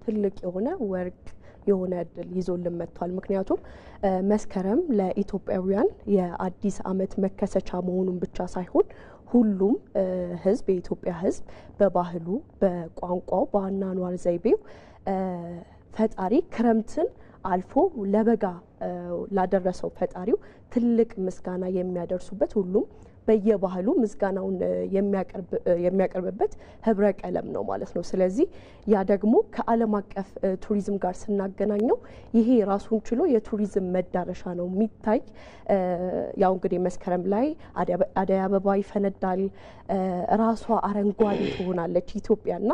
ትልቅ የሆነ ወርቅ የሆነ እድል ይዞልን መጥቷል። ምክንያቱም መስከረም ለኢትዮጵያውያን የአዲስ ዓመት መከሰቻ መሆኑን ብቻ ሳይሆን ሁሉም ሕዝብ፣ የኢትዮጵያ ሕዝብ በባህሉ፣ በቋንቋው፣ በአኗኗር ዘይቤው ፈጣሪ ክረምትን አልፎ ለበጋ ላደረሰው ፈጣሪው ትልቅ ምስጋና የሚያደርሱበት፣ ሁሉም በየባህሉ ምስጋናውን የሚያቀርብበት ህብረ ቀለም ነው ማለት ነው። ስለዚህ ያ ደግሞ ከዓለም አቀፍ ቱሪዝም ጋር ስናገናኘው ይሄ ራሱን ችሎ የቱሪዝም መዳረሻ ነው የሚታይ። ያው እንግዲህ መስከረም ላይ አደይ አበባ ይፈነዳል፣ ራሷ አረንጓዴ ትሆናለች ኢትዮጵያና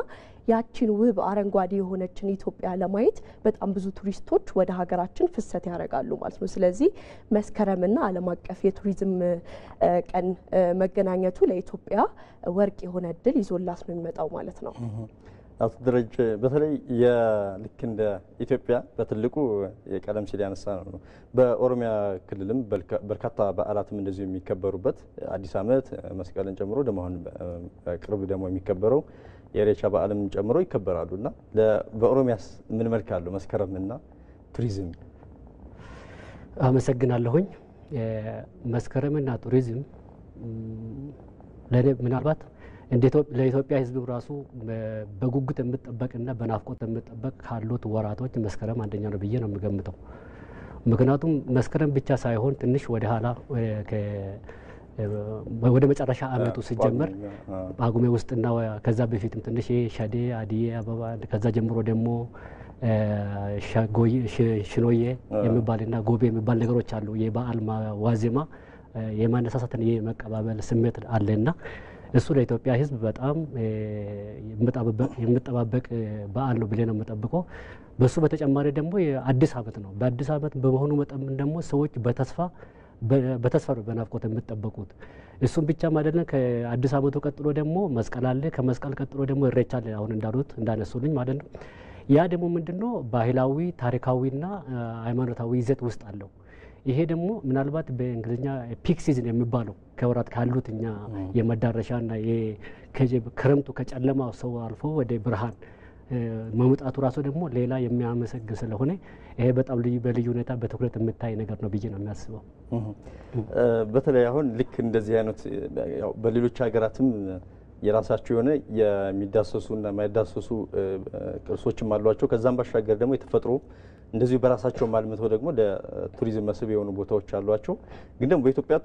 ያቺን ውብ አረንጓዴ የሆነችን ኢትዮጵያ ለማየት በጣም ብዙ ቱሪስቶች ወደ ሀገራችን ፍሰት ያደርጋሉ ማለት ነው። ስለዚህ መስከረምና ዓለም አቀፍ የቱሪዝም ቀን መገናኘቱ ለኢትዮጵያ ወርቅ የሆነ እድል ይዞላት ነው የሚመጣው ማለት ነው። አቶ ደረጀ፣ በተለይ ልክ እንደ ኢትዮጵያ በትልቁ የቀደም ሲል ያነሳ ነው፣ በኦሮሚያ ክልልም በርካታ በዓላትም እንደዚሁ የሚከበሩበት፣ አዲስ ዓመት መስቀልን ጨምሮ ደግሞ አሁን ቅርብ ደግሞ የሚከበረው የኢሬቻ በዓልም ጨምሮ ይከበራሉ፣ እና በኦሮሚያስ ምን መልክ አለው መስከረምና ቱሪዝም? አመሰግናለሁኝ። መስከረምና ቱሪዝም ለእኔ ምናልባት ለኢትዮጵያ ሕዝብ ራሱ በጉጉት የምጠበቅና በናፍቆት የምጠበቅ ካሉት ወራቶች መስከረም አንደኛ ነው ብዬ ነው የምገምተው። ምክንያቱም መስከረም ብቻ ሳይሆን ትንሽ ወደ ኋላ ወደ መጨረሻ አመቱ ሲጀመር ጳጉሜ ውስጥና ከዛ በፊትም ትንሽ ሸዴ አዲዬ አበባ፣ ከዛ ጀምሮ ደግሞ ሽኖዬ የሚባልና ጎቤ የሚባል ነገሮች አሉ። የበዓል ዋዜማ የማነሳሳትን የመቀባበል ስሜት አለና እሱ ለኢትዮጵያ ሕዝብ በጣም የምጠባበቅ በዓል ነው ብዬ ነው የምጠብቀው። በሱ በተጨማሪ ደግሞ የአዲስ አመት ነው። በአዲስ አመት በመሆኑ መጠን ደግሞ ሰዎች በተስፋ ነው በናፍቆት የምጠበቁት። እሱም ብቻም አይደለም። ከአዲስ አመቱ ቀጥሎ ደግሞ መስቀል አለ። ከመስቀል ቀጥሎ ደግሞ ኢሬቻ አለ። አሁን እንዳሉት እንዳነሱልኝ ማለት ነው። ያ ደግሞ ምንድነው ባህላዊ፣ ታሪካዊና ሃይማኖታዊ ይዘት ውስጥ አለው። ይሄ ደግሞ ምናልባት በእንግሊዝኛ ፒክ ሲዝን የሚባለው ከወራት ካሉት እኛ የመዳረሻና ክረምቱ ከጨለማው ሰው አልፎ ወደ ብርሃን መምጣቱ ራሱ ደግሞ ሌላ የሚያመሰግን ስለሆነ ይሄ በጣም ልዩ በልዩ ሁኔታ በትኩረት የምታይ ነገር ነው ብዬ ነው የሚያስበው። በተለይ አሁን ልክ እንደዚህ አይነት በሌሎች ሀገራትም የራሳቸው የሆነ የሚዳሰሱና የማይዳሰሱ ቅርሶችም አሏቸው። ከዛም ባሻገር ደግሞ የተፈጥሮ እንደዚሁ በራሳቸው አልምተው ደግሞ ለቱሪዝም መስህብ የሆኑ ቦታዎች አሏቸው። ግን ደግሞ በኢትዮጵያ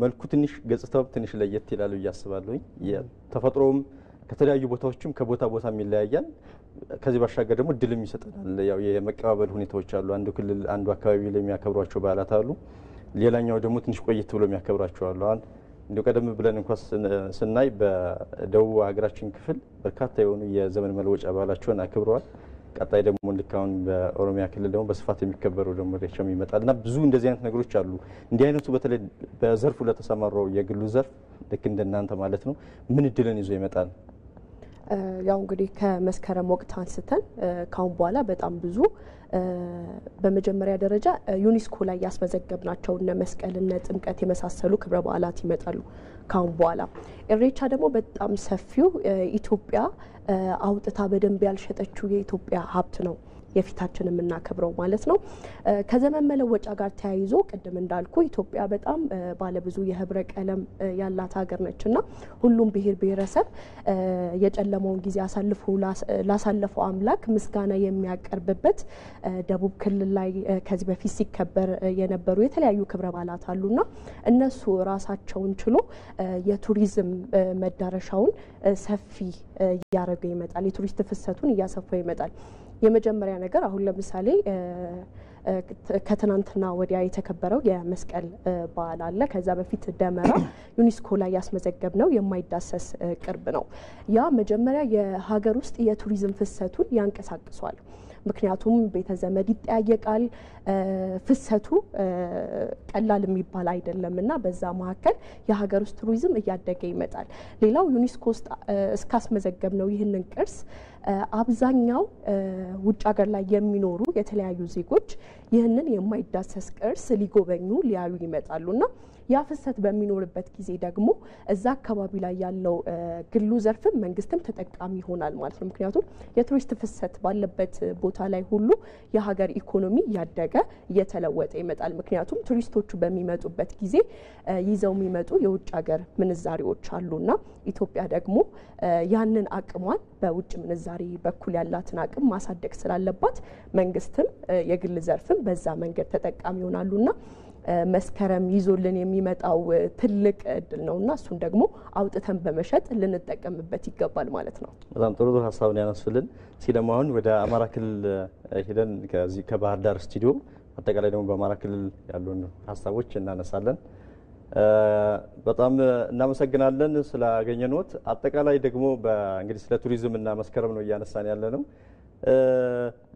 መልኩ ትንሽ ገጽታው ትንሽ ለየት ይላል ብዬ አስባለሁኝ። የተፈጥሮውም ከተለያዩ ቦታዎችም ከቦታ ቦታም ይለያያል። ከዚህ ባሻገር ደግሞ እድልም ይሰጠናል። ያው የመቀባበል ሁኔታዎች አሉ። አንዱ ክልል አንዱ አካባቢ ላይ የሚያከብሯቸው በዓላት አሉ። ሌላኛው ደግሞ ትንሽ ቆየት ብሎ የሚያከብራቸው አሉ። አሁን እንዲሁ ቀደም ብለን እንኳ ስናይ በደቡብ ሀገራችን ክፍል በርካታ የሆኑ የዘመን መለወጫ በዓላቸውን አክብረዋል። ቀጣይ ደግሞ ልክ አሁን በኦሮሚያ ክልል ደግሞ በስፋት የሚከበረው ደግሞ ኢሬቻም ይመጣል፣ እና ብዙ እንደዚህ አይነት ነገሮች አሉ። እንዲህ አይነቱ በተለይ በዘርፉ ለተሰማራው የግሉ ዘርፍ ልክ እንደናንተ ማለት ነው ምን እድልን ይዞ ይመጣል? ያው እንግዲህ ከመስከረም ወቅት አንስተን ካሁን በኋላ በጣም ብዙ፣ በመጀመሪያ ደረጃ ዩኒስኮ ላይ ያስመዘገብናቸው እነ መስቀል፣ እነ ጥምቀት የመሳሰሉ ክብረ በዓላት ይመጣሉ። ካሁን በኋላ ኢሬቻ ደግሞ በጣም ሰፊው ኢትዮጵያ አውጥታ በደንብ ያልሸጠችው የኢትዮጵያ ሀብት ነው የፊታችን የምናከብረው ማለት ነው። ከዘመን መለወጫ ጋር ተያይዞ ቅድም እንዳልኩ ኢትዮጵያ በጣም ባለብዙ የህብረ ቀለም ያላት ሀገር ነች፣ እና ሁሉም ብሔር ብሔረሰብ የጨለመውን ጊዜ አሳልፎ ላሳለፈው አምላክ ምስጋና የሚያቀርብበት፣ ደቡብ ክልል ላይ ከዚህ በፊት ሲከበር የነበሩ የተለያዩ ክብረ በዓላት አሉና እነሱ ራሳቸውን ችሎ የቱሪዝም መዳረሻውን ሰፊ እያደረገ ይመጣል። የቱሪስት ፍሰቱን እያሰፋው ይመጣል። የመጀመሪያ ነገር አሁን ለምሳሌ ከትናንትና ወዲያ የተከበረው የመስቀል በዓል አለ። ከዛ በፊት ደመራ ዩኒስኮ ላይ ያስመዘገብ ነው የማይዳሰስ ቅርብ ነው። ያ መጀመሪያ የሀገር ውስጥ የቱሪዝም ፍሰቱን ያንቀሳቅሷል። ምክንያቱም ቤተ ዘመድ ይጠያየቃል። ፍሰቱ ቀላል የሚባል አይደለም፣ እና በዛ መካከል የሀገር ውስጥ ቱሪዝም እያደገ ይመጣል። ሌላው ዩኒስኮ ውስጥ እስካስመዘገብ ነው ይህንን ቅርስ አብዛኛው ውጭ ሀገር ላይ የሚኖሩ የተለያዩ ዜጎች ይህንን የማይዳሰስ ቅርስ ሊጎበኙ ሊያዩ ይመጣሉና ያ ፍሰት በሚኖርበት ጊዜ ደግሞ እዛ አካባቢ ላይ ያለው ግሉ ዘርፍም መንግስትም ተጠቃሚ ይሆናል ማለት ነው። ምክንያቱም የቱሪስት ፍሰት ባለበት ቦታ ላይ ሁሉ የሀገር ኢኮኖሚ እያደገ እየተለወጠ ይመጣል። ምክንያቱም ቱሪስቶቹ በሚመጡበት ጊዜ ይዘው የሚመጡ የውጭ ሀገር ምንዛሪዎች አሉና ኢትዮጵያ ደግሞ ያንን አቅሟን በውጭ ምንዛሪ በኩል ያላትን አቅም ማሳደግ ስላለባት መንግስትም የግል ዘርፍም በዛ መንገድ ተጠቃሚ ይሆናሉና መስከረም ይዞልን የሚመጣው ትልቅ እድል ነውና እሱን ደግሞ አውጥተን በመሸጥ ልንጠቀምበት ይገባል ማለት ነው። በጣም ጥሩ ሀሳብ ነው ያነሱልን። እስኪ ደግሞ አሁን ወደ አማራ ክልል ሄደን ከዚህ ከባህር ዳር ስቱዲዮ አጠቃላይ ደግሞ በአማራ ክልል ያሉን ሀሳቦች እናነሳለን። በጣም እናመሰግናለን ስላገኘንዎት። አጠቃላይ ደግሞ እንግዲህ ስለ ቱሪዝም እና መስከረም ነው እያነሳን ያለ ነው።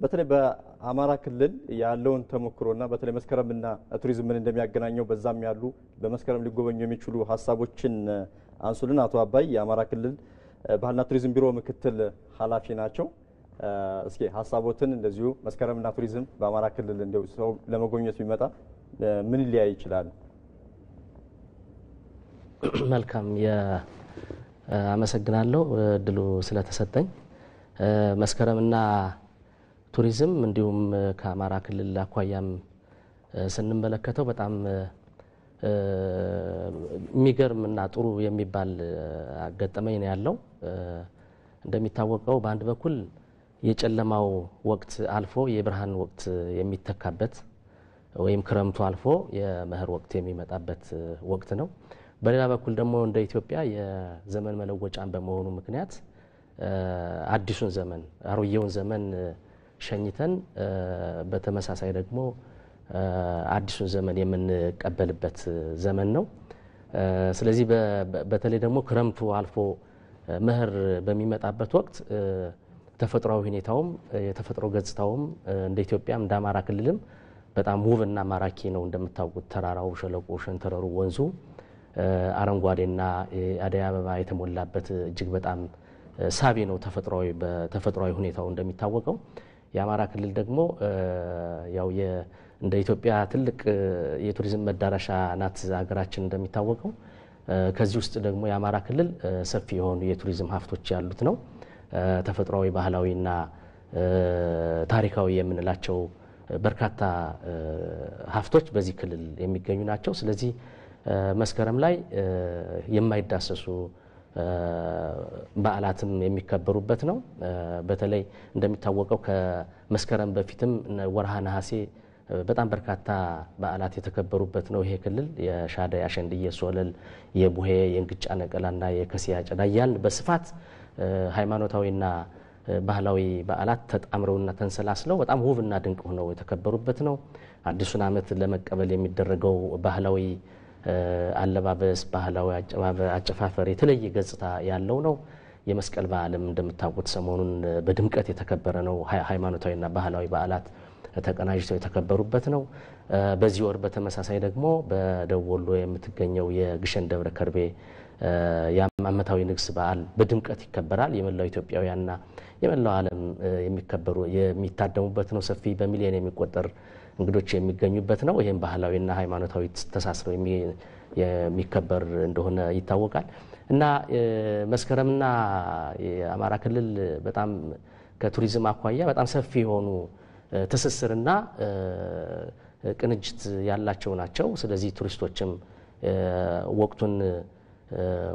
በተለይ በአማራ ክልል ያለውን ተሞክሮና በተለይ መስከረምና ቱሪዝም ምን እንደሚያገናኘው በዛም ያሉ በመስከረም ሊጎበኙ የሚችሉ ሀሳቦችን አንሱልን። አቶ አባይ የአማራ ክልል ባህልና ቱሪዝም ቢሮ ምክትል ኃላፊ ናቸው። እስኪ ሀሳቦትን እንደዚሁ መስከረምና ቱሪዝም በአማራ ክልል እንደው ሰው ለመጎብኘት ቢመጣ ምን ሊያይ ይችላል? መልካም፣ አመሰግናለሁ እድሉ ስለተሰጠኝ። መስከረምና ቱሪዝም እንዲሁም ከአማራ ክልል አኳያም ስንመለከተው በጣም የሚገርምና ጥሩ የሚባል አጋጣሚ ነው ያለው። እንደሚታወቀው በአንድ በኩል የጨለማው ወቅት አልፎ የብርሃን ወቅት የሚተካበት ወይም ክረምቱ አልፎ የመኸር ወቅት የሚመጣበት ወቅት ነው። በሌላ በኩል ደግሞ እንደ ኢትዮጵያ የዘመን መለወጫን በመሆኑ ምክንያት አዲሱን ዘመን አሮጌውን ዘመን ሸኝተን በተመሳሳይ ደግሞ አዲሱን ዘመን የምንቀበልበት ዘመን ነው። ስለዚህ በተለይ ደግሞ ክረምቱ አልፎ መኸር በሚመጣበት ወቅት ተፈጥሯዊ ሁኔታውም የተፈጥሮ ገጽታውም እንደ ኢትዮጵያም እንደ አማራ ክልልም በጣም ውብና ማራኪ ነው። እንደምታውቁት ተራራው፣ ሸለቆ፣ ሸንተረሩ፣ ወንዙ አረንጓዴና አደይ አበባ የተሞላበት እጅግ በጣም ሳቢ ነው። ተፈጥሯዊ ሁኔታው እንደሚታወቀው የአማራ ክልል ደግሞ ያው እንደ ኢትዮጵያ ትልቅ የቱሪዝም መዳረሻ ናት ሀገራችን እንደሚታወቀው። ከዚህ ውስጥ ደግሞ የአማራ ክልል ሰፊ የሆኑ የቱሪዝም ሀብቶች ያሉት ነው። ተፈጥሯዊ፣ ባህላዊና ታሪካዊ የምንላቸው በርካታ ሀብቶች በዚህ ክልል የሚገኙ ናቸው። ስለዚህ መስከረም ላይ የማይዳሰሱ በዓላትም የሚከበሩበት ነው። በተለይ እንደሚታወቀው ከመስከረም በፊትም ወርሃ ነሐሴ በጣም በርካታ በዓላት የተከበሩበት ነው። ይሄ ክልል የሻደይ፣ አሸንድዬ፣ ሶለል፣ የቡሄ፣ የእንግጫ ነቀላና የከሴ አጨዳ እያልን በስፋት ሃይማኖታዊና ባህላዊ በዓላት ተጣምረውና ተንሰላስለው በጣም ውብና ድንቅ ሆነው የተከበሩበት ነው። አዲሱን ዓመት ለመቀበል የሚደረገው ባህላዊ አለባበስ፣ ባህላዊ አጨፋፈር የተለየ ገጽታ ያለው ነው። የመስቀል በዓልም እንደምታውቁት ሰሞኑን በድምቀት የተከበረ ነው። ሃይማኖታዊና ባህላዊ በዓላት ተቀናጅተው የተከበሩበት ነው። በዚህ ወር በተመሳሳይ ደግሞ በደቡብ ወሎ የምትገኘው የግሸን ደብረ ከርቤ የዓመታዊ ንግስ በዓል በድምቀት ይከበራል። የመላው ኢትዮጵያውያንና የመላው ዓለም የሚከበሩ የሚታደሙበት ነው። ሰፊ በሚሊዮን የሚቆጠር እንግዶች የሚገኙበት ነው። ይህም ባህላዊና ሃይማኖታዊ ተሳስረው የሚከበር እንደሆነ ይታወቃል እና መስከረምና የአማራ ክልል በጣም ከቱሪዝም አኳያ በጣም ሰፊ የሆኑ ትስስርና ቅንጅት ያላቸው ናቸው። ስለዚህ ቱሪስቶችም ወቅቱን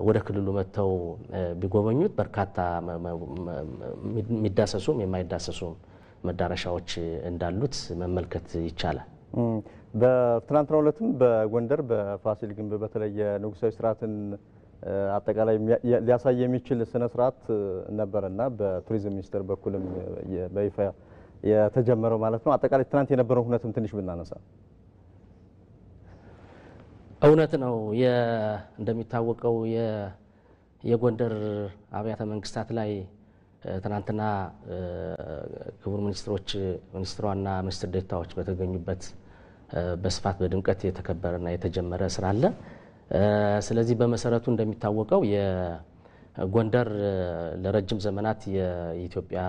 ወደ ክልሉ መጥተው ቢጎበኙት በርካታ የሚዳሰሱም የማይዳሰሱም መዳረሻዎች እንዳሉት መመልከት ይቻላል። በትናንትናው ዕለትም በጎንደር በፋሲል ግንብ በተለይ የንጉሳዊ ስርዓትን አጠቃላይ ሊያሳይ የሚችል ስነ ስርዓት ነበረና በቱሪዝም ሚኒስቴር በኩልም በይፋ የተጀመረው ማለት ነው። አጠቃላይ ትናንት የነበረው ሁነትም ትንሽ ብናነሳ። እውነት ነው። እንደሚታወቀው የጎንደር አብያተ መንግስታት ላይ ትናንትና ክቡር ሚኒስትሮች ሚኒስትሯና ሚኒስትር ዴኤታዎች በተገኙበት በስፋት በድምቀት የተከበረና የተጀመረ ስራ አለ። ስለዚህ በመሰረቱ እንደሚታወቀው ጎንደር ለረጅም ዘመናት የኢትዮጵያ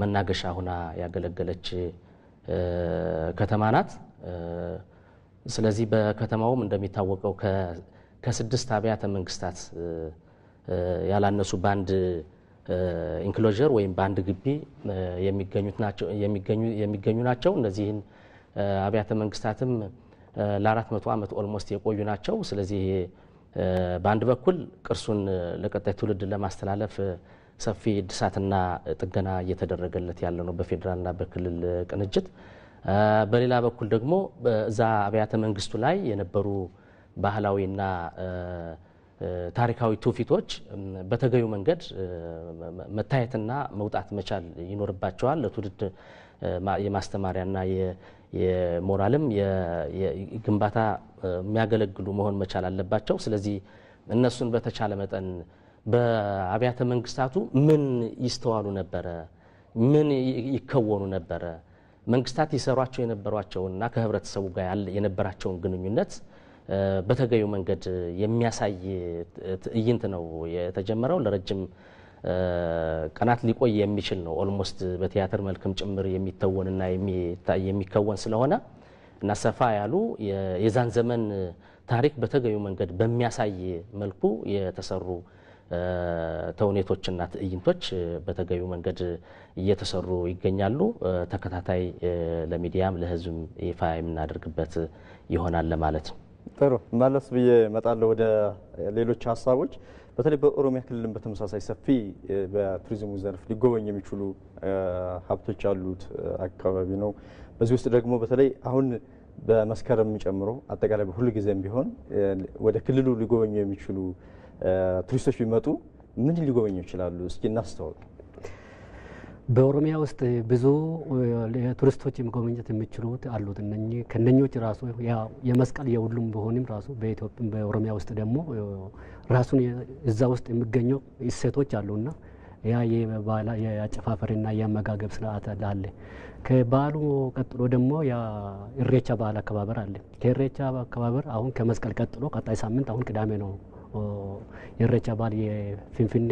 መናገሻ ሆና ያገለገለች ከተማ ናት። ስለዚህ በከተማውም እንደሚታወቀው ከ6 አብያተ መንግስታት ያላነሱ ባንድ enclosure ወይም በአንድ ግቢ የሚገኙ ናቸው። እነዚህን አብያተ መንግስታትም ለ400 ዓመት almost የቆዩ ናቸው። ስለዚህ በአንድ በኩል ቅርሱን ለቀጣይ ትውልድ ለማስተላለፍ ሰፊ እድሳትና ጥገና እየተደረገለት ያለ ነው በፌዴራልና በክልል ቅንጅት። በሌላ በኩል ደግሞ እዛ አብያተ መንግስቱ ላይ የነበሩ ባህላዊና ታሪካዊ ትውፊቶች በተገቢው መንገድ መታየትና መውጣት መቻል ይኖርባቸዋል። ለትውልድ የማስተማሪያና የሞራልም የግንባታ የሚያገለግሉ መሆን መቻል አለባቸው። ስለዚህ እነሱን በተቻለ መጠን በአብያተ መንግስታቱ ምን ይስተዋሉ ነበረ፣ ምን ይከወኑ ነበረ፣ መንግስታት ይሰሯቸው የነበሯቸውና ከህብረተሰቡ ጋር የነበራቸውን ግንኙነት በተገቢው መንገድ የሚያሳይ ትዕይንት ነው የተጀመረው። ለረጅም ቀናት ሊቆይ የሚችል ነው። almost በቲያትር መልክም ጭምር የሚተወንና የሚከወን ስለሆነ እና ሰፋ ያሉ የዛን ዘመን ታሪክ በተገቢው መንገድ በሚያሳይ መልኩ የተሰሩ ተውኔቶችና ትዕይንቶች በተገቢው መንገድ እየተሰሩ ይገኛሉ። ተከታታይ ለሚዲያም ለህዝብም ይፋ የምናደርግበት ይሆናል ለማለት ነው። ጥሩ፣ መለስ ብዬ እመጣለሁ ወደ ሌሎች ሀሳቦች። በተለይ በኦሮሚያ ክልልም በተመሳሳይ ሰፊ በቱሪዝሙ ዘርፍ ሊጎበኝ የሚችሉ ሀብቶች ያሉት አካባቢ ነው። በዚህ ውስጥ ደግሞ በተለይ አሁን በመስከረም ጨምሮ አጠቃላይ በሁሉ ጊዜም ቢሆን ወደ ክልሉ ሊጎበኙ የሚችሉ ቱሪስቶች ቢመጡ ምን ሊጎበኙ ይችላሉ? እስኪ እናስተዋውቅ። በኦሮሚያ ውስጥ ብዙ ቱሪስቶች መጎብኘት የሚችሉት አሉት። እነኚህ ከነኞች ራሱ የመስቀል የሁሉም ቢሆንም ራሱ በኢትዮጵያ በኦሮሚያ ውስጥ ደግሞ ራሱን እዛ ውስጥ የሚገኙ እሴቶች አሉና ያ የባህል የአጨፋፈርና የአመጋገብ ስርዓት አለ። ከበዓሉ ቀጥሎ ደግሞ የኢሬቻ በዓል አከባበር አለ። ከኢሬቻ አከባበር አሁን ከመስቀል ቀጥሎ ቀጣይ ሳምንት አሁን ቅዳሜ ነው የኢሬቻ በዓል የፊንፊኔ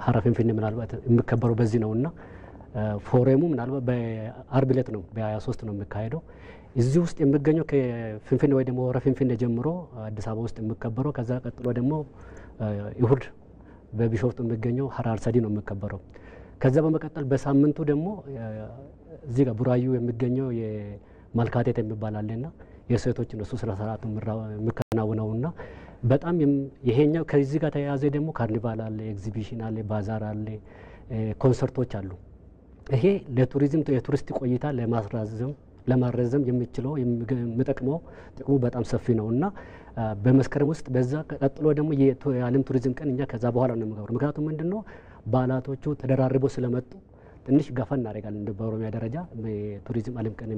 ሀራ ፊንፊኔ ምናልባት የሚከበረው በዚህ ነውና ፎረሙ ምናልባት በአርብ ዕለት ነው በ23 ነው የሚካሄደው። እዚህ ውስጥ የሚገኘው ከፊንፊኔ ወይ ደግሞ ሆራ ፊንፊኔ ጀምሮ አዲስ አበባ ውስጥ የሚከበረው፣ ከዛ ቀጥሎ ደግሞ እሁድ በቢሾፍቱ የሚገኘው ሀራ አርሰዲ ነው የሚከበረው። ከዛ በመቀጠል በሳምንቱ ደግሞ እዚህ ጋር ቡራዩ የሚገኘው የማልካቴት የሚባል አለና የሴቶች እነሱ ስነ ስርዓቱ የሚከናወነውና በጣም ይሄኛው ከዚህ ጋር ተያያዘ ደግሞ ካርኒቫል አለ፣ ኤግዚቢሽን አለ፣ ባዛር አለ፣ ኮንሰርቶች አሉ። ይሄ ለቱሪዝም የቱሪስት ቆይታ ለማራዘም የሚችለው የሚጠቅመው ጥቅሙ በጣም ሰፊ ነውና በመስከረም ውስጥ በዛ ቀጥሎ ደግሞ የዓለም ቱሪዝም ቀን እኛ ከዛ በኋላ ነው የምንከብረው። ምክንያቱም ምንድነው በዓላቶቹ ተደራርቦ ስለመጡ ትንሽ ገፋ እናደርጋለን። በኦሮሚያ ደረጃ የቱሪዝም ዓለም ቀን